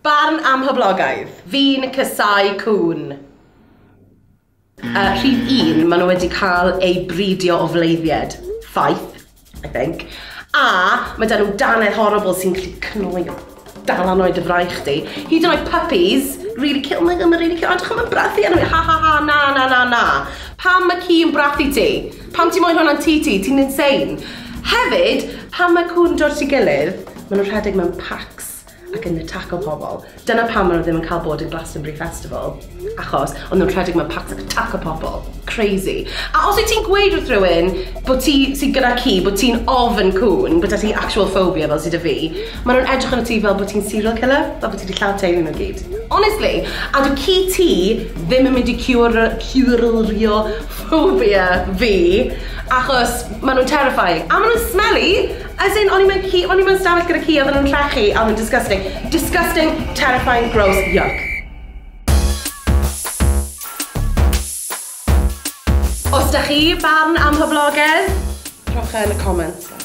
Barn amhoblogaidd. Fi'n casáu cŵn. Rhif 1, maen nhw wedi cael eu bridio o fleiddied. Ffaith, I think. A mae 'da nhw dannedd horrible sy'n gallu cnoi dal arno i dy fraich di. Hyd yn oed puppies, really cute, oh my God, mae'n really cute, edrych am yn brathu arno fi, ha ha ha, na na na na. Pam mae ci yn brathu ti? Pam ti moyn hwnna'n tŷ ti? Ti'n insane. Hefyd, pan mae cŵn yn dod at ei gilydd, maen nhw'n rhedeg mewn packs ac yn ataco pobl. Dyna pam maen nhw ddim yn cael bod yn Glastonbury Festival, achos o'n nhw'n rhedeg mewn packs ac ataco pobl. Crazy. A os wyt ti'n gweud wrth rhywun bod ti sydd gyda ci, bod ti'n ofn cŵn, bod 'da ti actual phobia fel sydd 'da fi, maen nhw'n edrych arno ti fel bod ti'n serial killer, fel bod ti wedi lladd teulu nhw gyd. Honestly, a dyw ci ti ddim yn mynd i cure, curio phobia fi, achos maen nhw'n terrifying. A maen nhw'n smelly, as in, o'n i mewn ci, o'n i mewn stafell gyda ci, oedden nhw'n trechu, a oedd yn disgusting. Disgusting, terrifying, gross, yuck. Os da chi barn amhoblogaidd, rhowch e yn y comments.